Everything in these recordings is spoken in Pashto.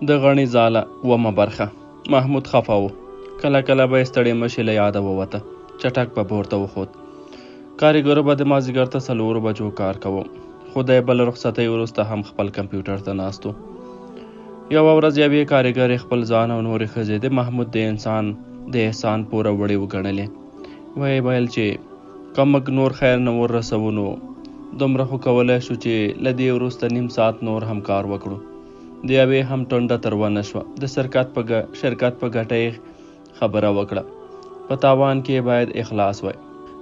د غڼې ځاله اوومه برخه. محمود خفه و. کله کله به یې ستړې مشې له یاده ووته. چټک به پورته وخوت. کاریګرو به د مازدیګر ته څلورو بجو کار کاوه، خو دی به له رخصتۍ وروسته هم خپل کمپیوټر ته ناست و. یوه ورځ یوې کاریګرې خپل ځان او نورې ښځې د محمود د انسان د احسان پوره وړې وګڼلې. ویې ویل چې که موږ نور خیر نه ور رسوو نو دومره خو کولی شو چې له دې وروسته نیم ساعت نور هم کار وکړو. د یوې هم ټنډه تروه نه شوه. د شرکت په شرکت په ګټه یې خبره وکړه. په تاوان کې یې باید اخلاص وای.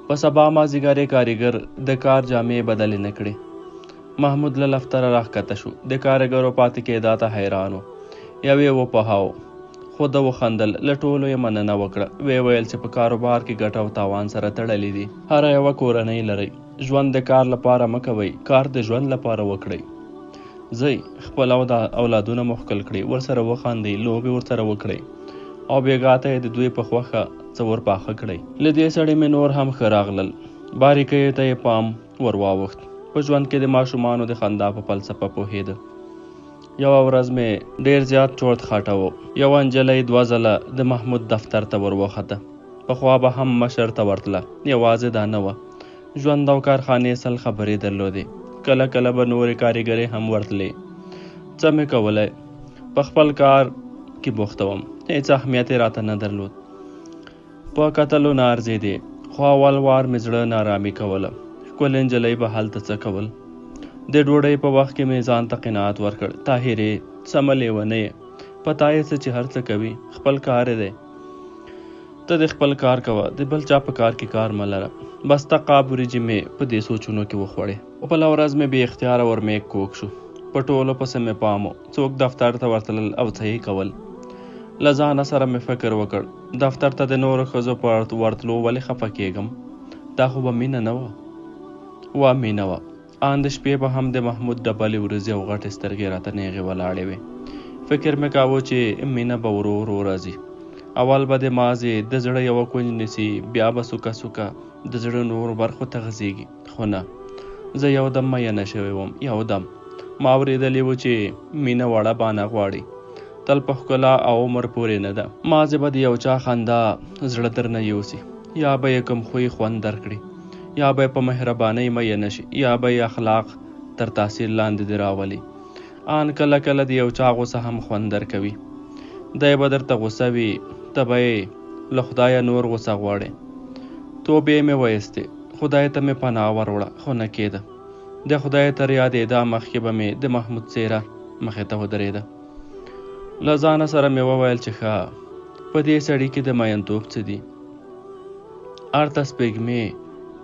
په سبا مازیګر یې کاریګر د کار جامې بدلې نه کړې. محمود له دفتره راښکته شو. د کاریګرو پاتې کېدا ته حیران و. یوې وپوهاو. خو ده وخندل. له ټولو یې مننه وکړه. ویې ویل چې په کاروبار کې ګټه او تاوان سره تړلي دي. هره یوه کورنۍ لرئ. ژوند د کار لپاره مه کوئ، کار د ژوند لپاره وکړئ. ځئ، خپل اولادونه مو ښکل کړئ، ورسره وخاندئ، لوبې ورسره وکړئ او بېګا ته یې د دوی په خوښه څه ورپاخه کړئ. له دې سړي مې نور هم ښه راغلل. باریکیو ته یې پام ور واوښت. په ژوند کې د ماشومانو د خندا په فلسفه پوهېده. یوه ورځ مې ډېر زیات چورت خټه و. یوه نجلۍ دوه ځله د محمود دفتر ته ور وخته. پخوا به هم مشر ته ورتله، یوازې دا نه وه. ژوند او کارخانې سل خبرې درلودې. کله کله به نورې کاریګرې هم ورتلې. څه مې کولای؟ په خپل کار کې بوخته وم. هېڅ اهمیت یې راته نه درلود. په کتلو نه ارزېدې، خو اول وار مې زړه نارامي کوله. ښکلې نجلۍ به هلته څه کول؟ د ډوډۍ په وخت کې مې ځان ته قناعت ورکړ. طاهرې، سمه لېونۍ یې. په تا یې څه چې هر څه کوي، خپل کار یې دی. ته دې خپل کار کوه، د بل چا په کار کې کار مه لره. بسته قاب وریجې مې په دې سوچونو کې وخوړې. په بله ورځ مې بې اختیاره ورمېږ کوږ شو. په ټولو پسې مې پام و، څوک دفتر ته ورتلل او څه یې کول. له ځانه سره مې فکر وکړ، دفتر ته د نورو ښځو په ورتلو ولې خفه کېږم؟ دا خو به مینه نه وه؟ وه، مینه وه. آن د شپې به هم د محمود ډبلې ورځې او غټې سترګې راته نېغې ولاړې وې. فکر مې کاوه چې مینه به ورو ورو راځي. اول به د مازې د زړه یوه کونج نیسي، بیا به سوکه سوکه د زړه نورو برخو ته غځېږي. خو نه، زه یو دم میینه شوې وم، یو دم. ما اورېدلي وو چې مینه وړه بانه غواړي، تل په ښکلا او عمر پورې نه ده. مازې به د یو چا خندا زړه درنه یوسي، یا به یې کوم خوی خوند درکړي، یا به یې په مهربانۍ میینه شي، یا به یې اخلاق تر تاثیر لاندې دې راولي. آن کله کله د یو چا غوسه هم خوند درکوي. دی به درته غوسه وي، ته به یې له خدایه نور غوسه غواړې. توبې مې وایستې، خدای ته مې پناه وروړه، خو نه کېده. د خدای تر یادېدا مخکې به مې د محمود څېره مخې ته ودرېده. له ځانه سره مې وویل چې ښه، په دې سړي کې د مینتوب څه دي؟ ارته سپېږمې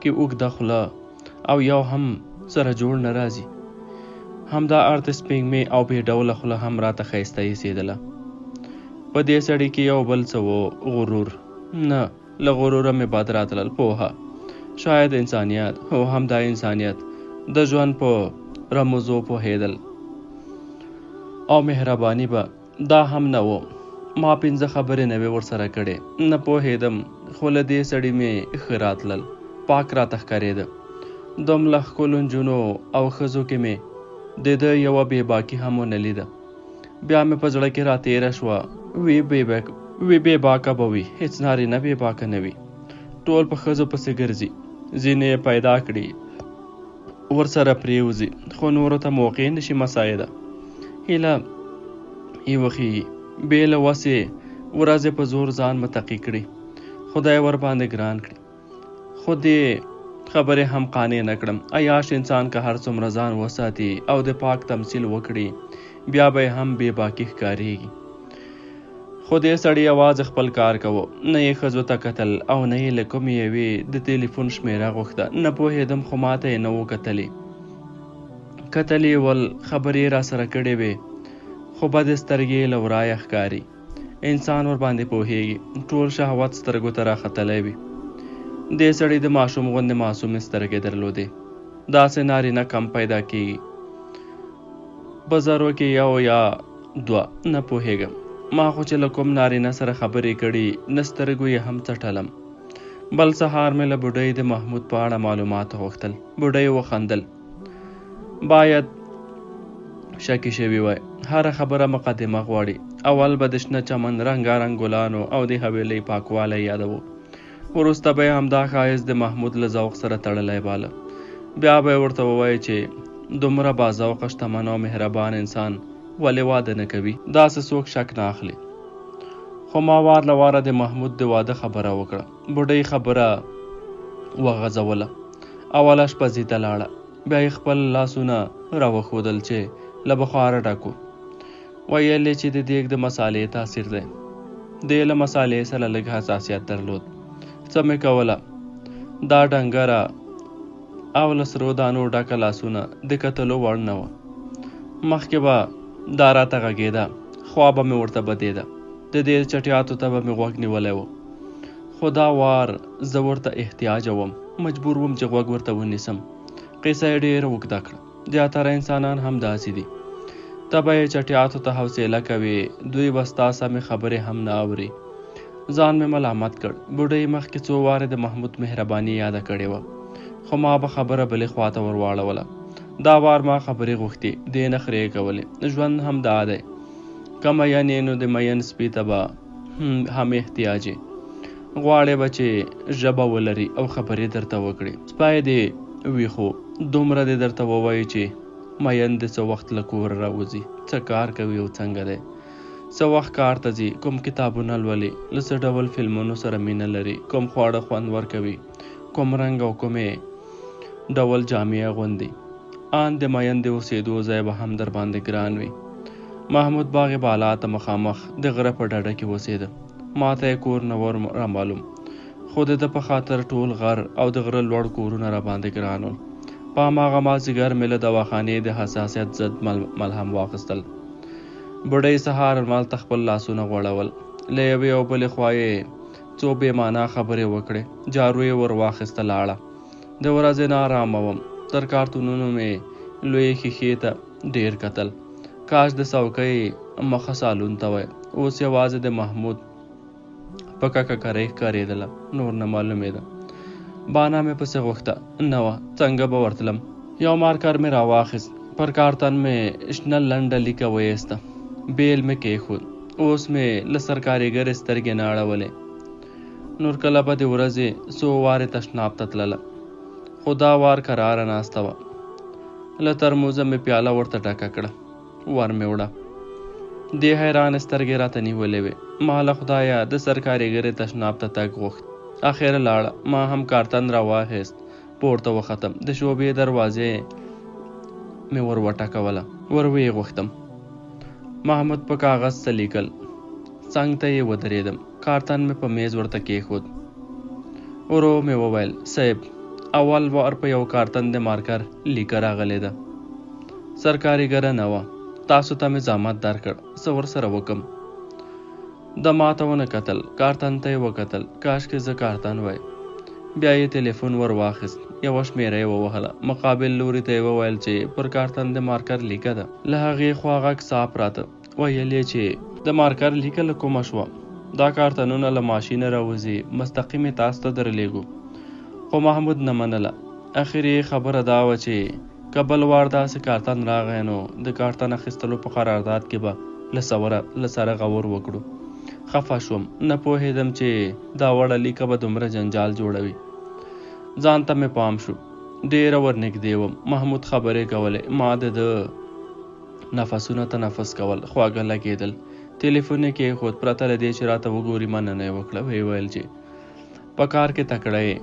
کې اوږده خوله او یو هم سره جوړ نه راځي. همدا ارته سپېږمې او بې ډوله خوله هم راته ښایسته ایسېدله. په دې سړي کې یو بل څه و، غرور. نه، له غروره مې بد راتلل. پوهه، شاید انسانیت، هو همدا انسانیت، د ژوند په رموزو پوهېدل او مهرباني به دا هم نه و. ما پنځه خبرې نه وې ورسره کړې، نه پوهېدم، خو له دې سړي مې ښه راتلل، پاک راته ښکارېده. دومره ښکلو نجونو او ښځو کې مې د ده یوه بې باکي هم ونه لیده. بیا مې په زړه کې راتېره شوه، وي وي بې باکه به وي، هېڅ نارینه بې باکه نه وي. ټول په ښځو پسې ګرځي، ځینې یې پیدا کړي ورسره پرېوځي، خو نورو ته موقع نشي مساعده. هیله یې وښیي، بې له وسې ورځې په زور ځان متقي کړي، خدای ورباندې ګران کړي. خو دې خبرې هم قانع نه کړم. عیاش انسان که هر څومره ځان وساتي او د پاک تمثیل وکړي، بیا به یې هم بې باکي ښکارېږي. خو دې سړي یوازې خپل کار کاوه، نه یې ښځو ته کتل او نه یې له کومې یوې د تیلیفون شمېره غوښته. نه پوهېدم، خو ماته یې نه و کتلي. کتلي یې ول، خبرې یې راسره کړې وې، خو بدې سترګې یې له ورایه ښکاري. انسان ورباندې پوهېږي، ټول شهوت سترګو ته راختلی وي. دې سړي د ماشوم غوندې معصومې سترګې درلودې. داسې نارینه کم پیدا کېږي، په زرو کې یو یا دوه، نه پوهېږم. ما خو چې له کوم نارینه سره خبرې کړي، نه سترګو یې هم څټلم. بل سهار مې له بوډۍ د محمود په اړه معلومات وغوښتل. بوډۍ وخندل. باید شکي شوي وای. هره خبره مقدمه غواړي. اول به د شنه چمن رنګارنګ ګلانو او د حویلۍ پاکوالی یادوو. وروسته به یې همدا ښایست د محمود له ذوق سره تړلی باله. بیا به یې ورته ووایي چې دومره باذوقه، شتمن او مهربان انسان ولې واده نه کوي؟ داسې څوک شک نه اخلي. خو ما وار له واره د محمود د واده خبره وکړه. بوډۍ خبره وغځوله. اول اشپزي ته لاړه. بیا یې خپل لاسونه راوښودل چې له بخاره ډک وو. ویل یې چې د دیګ د مسالې تاثیر دی. دې له مسالې سره لږ حساسیت درلود. څه مې کوله، دا ډنګره او له سرو دانو ډکه لاسونه د کتلو وړ نه وه. مخکې به دا راته غږېده، خوا به مې ورته بدېده. د دې چټیاتو ته به مې غوږ نیولی و. خو دا وار زه ورته احتیاجه وم، مجبور وم چې غوږ ورته ونیسم. قصه یې ډېره اوږده کړه. زیاتره انسانان هم داسې دي. ته به یې چټیاتو ته حوصله کوې، دوی به ستا سمې خبرې هم نه اوري. ځان مې ملامت کړ. بوډۍ مخکې څو وارې د محمود مهرباني یاده کړې وه، خو ما به خبره بلې خوا ته ورواړوله. دا وار ما خبرې غوښتې، دې نخرې کولې. ژوند هم دا دی، که مین یې نو د مین سپي ته به هم احتیاج یې. غواړې به چې ژبه ولري او خبرې درته وکړي. سپی دې وي خو دومره دې درته ووایي چې مین دې څه وخت له کوره راوځي، څه کار کوي او څنګه دی، څه وخت کار ته ځي، کوم کتابونه لولي، له څه ډول فلمونو سره مینه لري، کوم خواړه خوند ورکوي، کوم رنګ او کومې ډول جامې اغوندي. آن د مین د اوسېدو ځای به هم درباندې ګران وي. محمود باغ بالا ته مخامخ د غره په ډډه کې اوسېده. ما ته یې کور نه ور رامعلوم، خو د ده په خاطر ټول غر او د غره لوړ کورونه راباندې ګران ول. په هماغه مازدیګر مې له دواخانې د حساسیت ضد ملهم واخیستل. بوډۍ سهار لمر ته خپل لاسونه غوړول. له یوې او بلې خوا یې څو بې معنا خبرې وکړې. جارو یې ور واخیسته لاړه. د ورځې نه ارامه وم. تر کارتونونو مې لویې ښیښې ته ډېر کتل. کاش د څوکۍ مخه سالون ته وای. اوس یوازې د محمود پکه ککرۍ ښکارېدله، نور نه معلومېده. بانا مې پسې غوښته نه وه، څنګه به ورتلم؟ یو مارکر مې راواخیست، پر کارتن مې شنه لنډه لیکه وایسته، بیل مې کېښود. اوس مې له سرکاریګرې سترګې نه اړولې. نور کله به د ورځې څو وارې تشناب ته تلله، خو دا وار کراره ناسته وه. له ترموزه مې پیاله ورته ډکه کړه، ور مې وړه. دې حیرانې سترګې راته نیولې وې. ما له خدایه د سرکاریګرې تشناب ته تګ غوښت. اخر لاړه. ما هم کارتن راواخیست، پورته وختم. د شعبې دروازې مې ور وټکوله، ور ویې غوښتم. محمود په کاغذ څه لیکل. څنګ ته یې ودرېدم. کارتن مې په میز ورته کېښود. ورو مې وویل، صیب، اول وار په یو کارتن د مارکر لیکه راغلې ده. سرکاریګره نه وه. تاسو ته مې زحمت درکړ، څه ورسره وکم؟ ده ماته ونه کتل، کارتن ته یې وکتل. کاشکې زه کارتن وای. بیا یې تلیفون ور واخیست، یوه شمېره یې ووهله. مقابل لوري ته یې وویل چې پر کارتن د مارکر لیکه ده. له هغې خوا غږ صاف راته. ویل یې چې د مارکر لیکه له کومه شوه؟ دا کارتنونه له ماشینه راوځي، مستقیم یې تاسو ته درلېږو. خو محمود نه منله. اخر یې خبره دا وه چې که بل وار داسې کارتن راغی نو د کارتن اخیستلو په قرارداد کې به له سره غور وکړو. خفه شوم، نه پوهېدم چې دا وړه لیکه به دومره جنجال جوړوي. ځان ته مې پام شو، ډېره ورنږدې وم. محمود خبرې کولې، ما د ده نفسونه تنفس کول، خواږه لګېدل. تلیفون یې کېښود، پرته له دې چې راته وګوري مننه یې وکړه. ویې ویل چې په کار کې تکړه یې،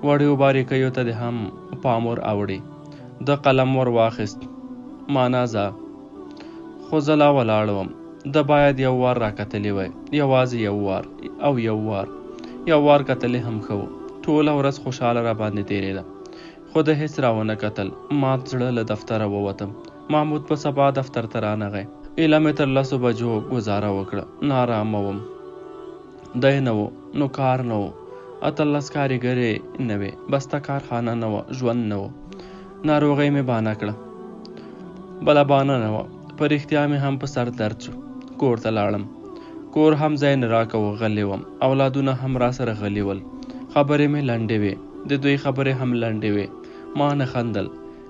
وړیو باریکیو ته دې هم پام ور اوړي. ده قلم ور واخیست، مانا ځه. خو زه لا ولاړ وم. ده باید یو وار راکتلي وای، یوازې یو وار، او یو وار. یو وار کتلې هم ښه و. ټوله ورځ خوشحاله راباندې تېرېده، خو ده هېڅ راونه کتل. مات زړه له دفتره ووتم. محمود په سبا دفتر ته رانغی. ایله مې تر لسو بجو ګوزاره وکړه. نارامه وم. دی نه و، نو کار نه و. 18 کاریګرې نه وې، بسته کارخانه نه وه، ژوند نه و. ناروغۍ مې بانه کړه، بله بانه نه وه. په رښتیا مې هم په سر درد شو. کور ته لاړم. کور هم ځای نه راکوه، غلی وم. اولادونه هم راسره غلي ول. خبرې مې لنډې وې، د دوی خبرې هم لنډې وې. ما نه خندل.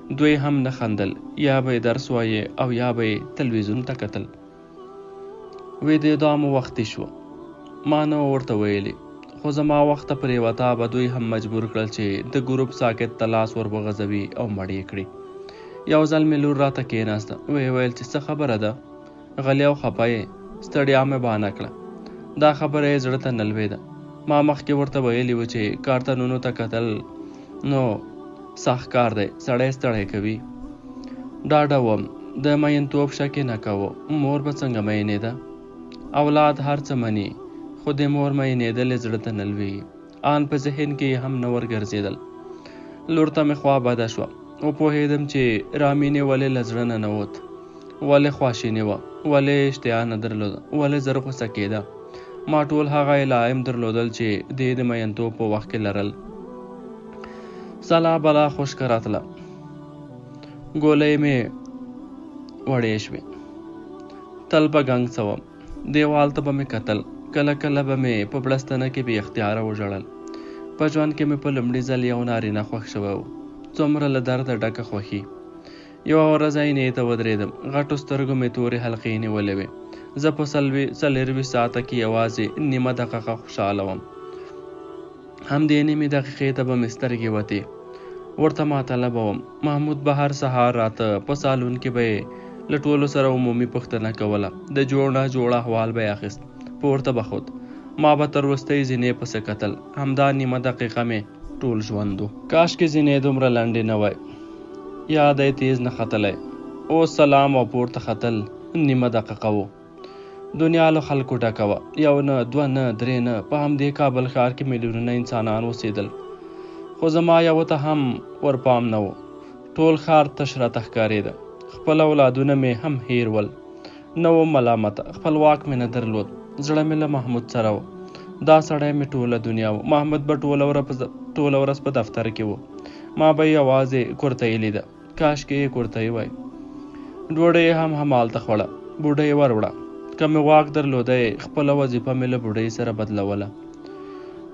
دوی هم نه خندل، یا به یې درس وایه او یا به یې تلویزیون ته کتل. ویدېدا مو وختي شوه. ما نه ورته ویلي، خو زما وخته پرېوتا به دوی هم مجبور کړل چې د ګروپ ساکت ته لاس ور وغځوي او مړ یې کړي. یو ځل مې لور راته کېناسته، ویې ویل چې څه خبره ده؟ غلی او خپه یې؟ ستړیا مې بانه کړه. دا خبره یې زړه ته نه لوېده. ما مخکې ورته ویلي و چې کارتنونو ته کتل نو سخت کار دی، سړی ستړی کوي. ډاډه وم، د مینتوب شک یې نه کاوه. مور به څنګه مینېده؟ اولاد هر څه مني، خو د مور مینېدل یې زړه ته نه لوېږي. آن په ذهن کې یې هم نه ورګرځېدل. لور ته مې خوا بده شوه. وپوهېدم چې رامینې ولې له زړه نه ننوت، ولې خواشینې وه، ولې یې اشتها نه درلوده، ولې زر غوسه کېده. ما ټول هغه علایم درلودل چې دې د مینتوب په وخت کې لرل. سلا بلا خشکه راتله، ګولۍ مې وړې شوې. تل به ګنګسه وم، دیوال ته به مې کتل، کله کله به مې په بړستنه کې بې اختیاره وژړل. په ژوند کې مې په لومړي ځل یو نارینه خوښ شوی و، څومره له درده ډکه خوښي. یوه ورځ آینې ته ودرېدم، غټو سترګو مې تورې حلقې نیولې وې. زه په 24 ساعته کې یوازې نیمه دقیقه خوشحاله وم. همدې نیمې دقیقې ته به مې سترګې وتې، ورته معطله به وم. محمود به هر سهار راته، په سالون کې به یې له ټولو سره عمومي پوښتنه کوله، د جوړ نه جوړ احوال به یې اخیست، پورته به خوت. ما به تر وروستۍ زینې پسې کتل، همدا نیمه دقیقه مې ټول ژوند و. کاشکې زینې دومره لنډې نه وای، یا دی تیز نه ختلی. اوس سلام او پورته ختل نیمه دقیقه و. دنیا له خلکو ډکه وه، یو نه، دوه نه، درې نه، په همدې کابل ښار کې میلیونونه انسانان اوسېدل، خو زما یوه ته هم ورپام نه و. ټول ښار تش راته ښکارېده. خپل اولادونه مې هم هیر ول. نه وم ملامته، خپلواک مې نه درلود. زړه مې له محمود سره و. دا سړی مې ټوله دنیا و. محمود به ټوله ورځ په دفتر کې و. ما به یې یوازې کورتۍ لیده. کاشکې یې کورتۍ وای. ډوډۍ یې هم همالته خوړه. بوډۍ وروړه. که مې واک درلودی، خپله وظیفه مې له بوډۍ سره بدلوله.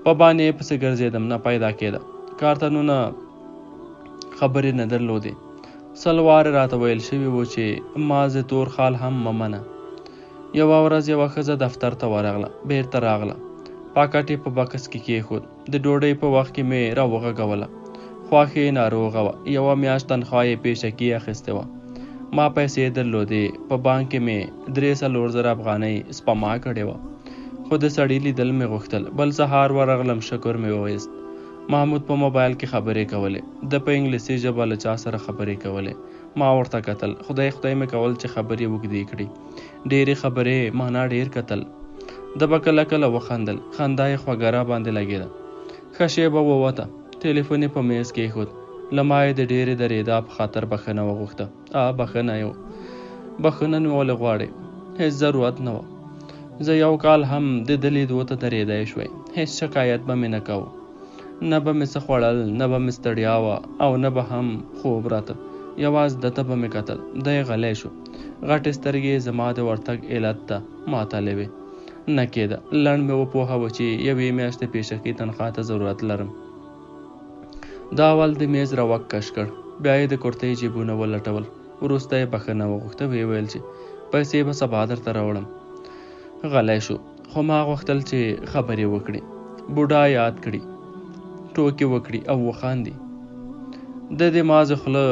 په بانې یې پسې ګرځېدم، نه پیدا کېده. کارتنونه خبرې نه درلودې. سل وارې راته ویل شوي وو چې مازې تور خال هم مه منه. یوه ورځ یوه ښځه دفتر ته ورغله، بېرته راغله. پاکټ یې په بکس کې کېښود. د ډوډۍ په وخت کې مې راوغږوله. خواښې یې ناروغه وه، یوه میاشت تنخوا یې پېشکي اخیستې وه. ما پیسې درلودې، په بانک کې مې 3-4 زره افغانۍ سپما کړې وه، خو د سړي لیدل مې غوښتل. بل سهار ورغلم، شکر مې وویست. محمود په موبایل کې خبرې کولې. ده په انګلیسي ژبه له چا سره خبرې کولې. ما ورته کتل، خدای خدای مې کول چې خبرې اوږدې کړي. ډېرې خبرې مانا ډېر کتل. ده به کله کله وخندل، خندا یې خوږه راباندې لګېده. ښه شېبه ووته، ټلیفون یې په میز کېښود. له ما یې د ډېرې درېدا په خاطر بښنه وغوښته. بښنه یې بښنه مې ولې غواړې؟ هېڅ ضرورت نه و. زه یو کال هم د ده لیدو ته درېدای شوی، هېڅ شکایت به مې نه کاوه. نه به مې څه خوړل، نه به مې ستړیا وه او نه به هم خوب راته. یوازې ده ته به مې کتل. دی غلی شو. غټې سترګې یې زما د ورتګ علت ته معطلې وې. نه کېده. لنډ مې وپوهاوه چې یوې میاشتې پېشکي تنخوا ته ضرورت لرم. دا اول د میز روک کش کړ، بیا یې د کورتۍ جیبونه ولټول. وروسته یې بښنه وغوښته، ویې ویل چې پیسې به سبا درته راوړم. غلی شو، خو ما غوښتل چې خبرې وکړي، بوډا یاد کړي، ټوکې وکړي او وخاندي. ده دې مازې خوله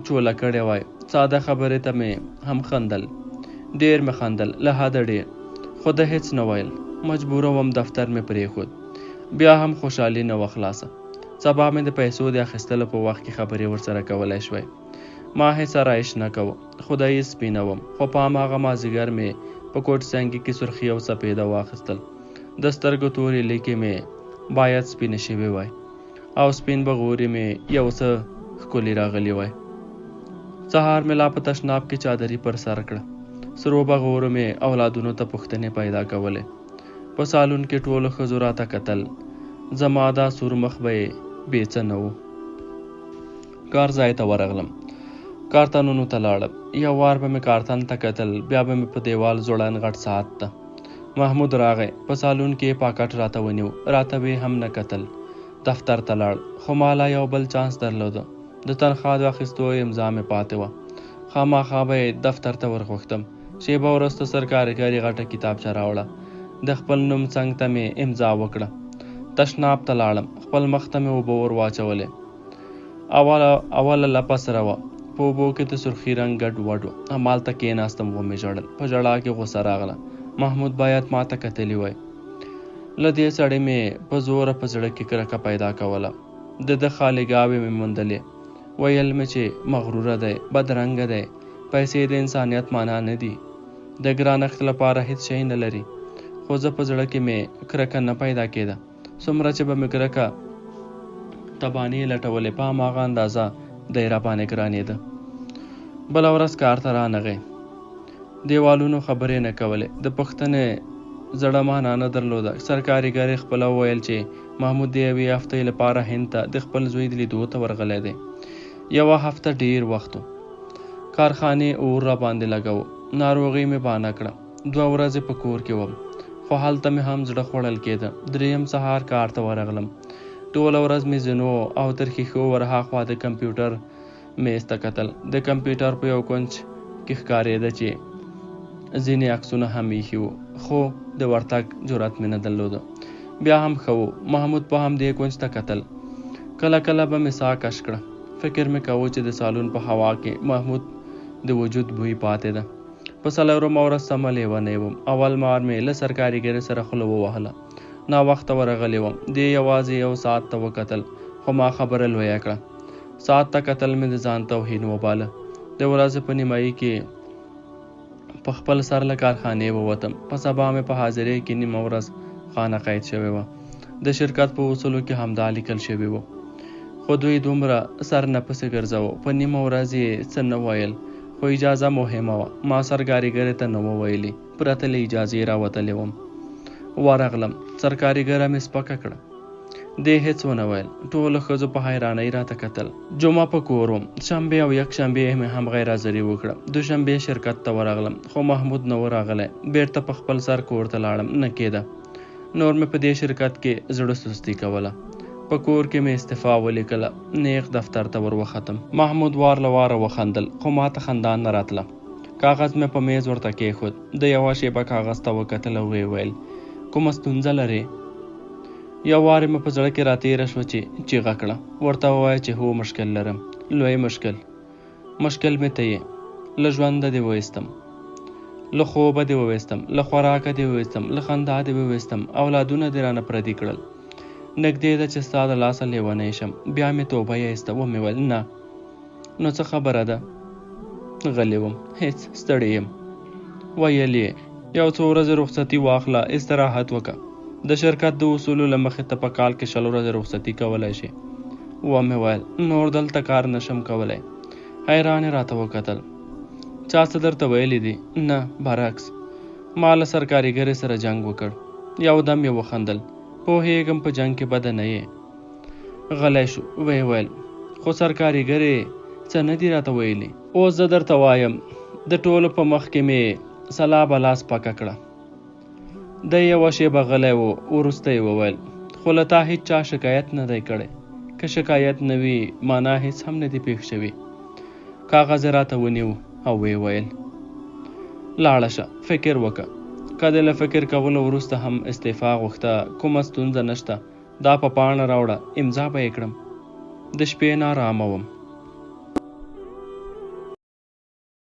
چوله کړې وای. ساده خبرې ته مې هم خندل. ډېر مې خندل، له حده ډېر. خو ده هېڅ نه ویل. مجبوره وم، دفتر مې پرېښود. بیا هم خوشحالي نه وه خلاصه. سبا مې د پیسو د اخیستلو په وخت کې خبرې ورسره کولای شوای. ما هېڅ ارایش نه کاوه، خدایي سپینه وم، خو په هماغه مازدیګر مې په کوټ سنګي کې سرخي او سپېده واخیستل. د سترګو تورې لیکې مې باید سپینې شوې وای او سپین بغوري مې یو څه ښکلي راغلي وای. سهار مې لا په تشناب کې چادري پر سر کړه. سرو بغورو مې اولادونو ته پوښتنې پیدا کولې. په سالون کې ټولو ښځو راته کتل. زما دا سور مخ به یې بې څه نه و. کار ځای ته ورغلم. کارتنونو ته لاړم. یو وار به مې کارتن ته کتل، بیا به مې په دیوال ځوړند غټ ساعت ته. محمود راغی، په سالون کې یې پاکټ راته ونیو، راته ویې هم نه کتل. دفتر ته لاړ، خو ما لا یو بل چانس درلوده. د تنخوا د اخیستو امضا مې پاتې وه. خامخا به یې دفتر ته ورغوښتم. شېبه وروسته سرکارګرې غټه کتابچه راوړه. د خپل نوم څنګ ته مې امضا وکړه. تشناب ته لاړم. خپل مخ ته مې اوبه ور واچولې. اوله اوله لپه سره وه. په اوبو کې د سرخي رنګ ګډ وډ و. همالته کېناستم، ومې ژړل. په ژړا کې غوسه راغله. محمود باید ما ته کتلي وای. له دې سړي مې په زوره په زړه کې کرکه پیدا کوله. د ده خالیګاوې مې موندلې. ویل مې چې مغروره دی، بدرنګه دی، پیسې د انسانیت معنا نه دي، د ګرانښت لپاره هیڅ شی نه لري. خو زه په زړه کې مې کرکه نه پیدا کېده. څومره چې به مې کرکه تبانې لټولې، په هماغه اندازه دی راباندې ګرانېده. بله ورځ کار ته رانغی. دېوالونو خبرې نه کولې. د پوښتنې زړه معنا نه درلوده. سرکاریګرې خپله وویل چې محمود د یوې هفتې لپاره هند ته د خپل زوی د لیدو ته ورغلی دی. یوه هفته ډېر وخت و. کارخانې اور راباندې لګاوه. ناروغي مې بانه کړه. دوه ورځې په کور کې وم. خو هلته مې هم زړه خوړل کېده. درېیم سهار کار ته ورغلم. ټوله ورځ مې زینو او تر ښیښو ورهاخوا د کمپیوټر میز ته کتل. د کمپیوټر په یو کونج کې ښکارېده چې ځینې عکسونه هم ایښي وو، خو د ورتګ جرأت مې نه درلوده. بیا هم ښه وو، محمود په همدې کونج ته کتل. کله کله به مې ساه کش کړه. فکر مې کاوه چې د سالون په هوا کې محمود د وجود بوی پاتې ده. په څلورمه ورځ سمه لیونۍ وم. اول مار مې له سرکاریګرې سره خوله ووهله. ناوخته ورغلې وم. دې یوازې یو ساعت ته وکتل، خو ما خبره لویه کړه. ساعت ته کتل مې د ځان توهین وباله. د ورځې په نیمایي کې په خپل سر له کارخانې ووتم. په سبا مې په حاضرۍ کې نیمه ورځ خانه قید شوې وه. د شرکت په اصولو کې همدا لیکل شوي وو. خو دوی دومره سر نه پسې ګرځاوه. په نیمه ورځ یې څه نه ویل، خو اجازه مهمه وه. ما سرکاریګرې ته نه وه ویلي. پرته له اجازې راوتلې وم. ورغلم. سرکاریګره مې سپکه کړه. دې هېڅ ونه ویل. ټولو ښځو په حیرانۍ راته کتل. جمعه په کور وم. شنبه او یکشنبه مې هم غیر حاضري وکړه. دوشنبه شرکت ته ورغلم، خو محمود نه و راغلی. بېرته په خپل سر کور ته لاړم. نه کېده. نور مې په دې شرکت کې زړه سستي کوله. په کور کې مې استعفا ولیکله. نېغ دفتر ته ور وختم. محمود وار له واره وخندل، خو ماته خندا نه راتله. کاغذ مې په مېز ورته کېښود. ده یوه شېبه کاغذ ته وکتل او ویې ویل، کومه ستونزه لرې؟ یو وارې مې په زړه کې راتېره شوه چې چیغه کړه، ورته ووایه چې هو مشکل لرم، لوی مشکل. مشکل مې ته یې. له ژونده دې وایستم، له خوبه دې وویستم، له خوراکه دې وویستم، له خندا دې وویستم، اولادونه دې رانه پردي کړل. نږدې ده چې ستا د لاسه لیونی شم. بیا مې توبه ایسته، ومې ویل، نه. نو څه خبره ده؟ غلی وم. هېڅ، ستړی یم. ویل یې، یو څو ورځې رخصتي واخله، استراحت وکړه. د شرکت د اصولو له مخې ته په کال کې 20 ورځې رخصتي کولای شې. ومې ویل، نور دلته کار نشم کولای. حیران یې راته وکتل. چا څه درته ویلي دي؟ نه، برعکس. ما له سرکاریګرې سره جنګ وکړ. یو دم یې وخندل. پوهېږم په جنګ کې بده نه یې. غلی شو، ویې ویل، خو سرکاریګرې څه نه دي راته ویلي. اوس زه درته وایم، د ټولو په مخ کې مې سلا بلا سپکه کړه. دی یوه شېبه غلی و، وروسته یې وویل، خو له تا هیچا شکایت نه دی کړی. که شکایت نه وي، مانا هیڅ هم نه دي پېښ شوي. کاغذ یې راته ونیو او ویې ویل، لاړه شه، فکر وکړه. که دې له فکر کولو وروسته هم استعفا غوښته، کومه ستونزه نشته. دا په پاڼه راوړه، امضا به یې کړم. د شپې نارامه وم.